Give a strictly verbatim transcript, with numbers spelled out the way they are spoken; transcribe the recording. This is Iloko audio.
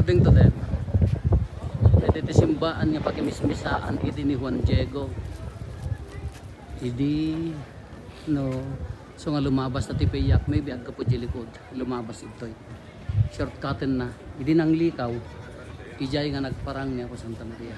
According to them, iti ti simbaan nga pakimismisaan idi ni Juan Diego. Idi, no, so nga lumabas na ti Piyak, maybe aggapu di likod, lumabas itoy. Shortcutten na. Idi nanglikaw, ijay nga nagparang ni Apo Santa Maria.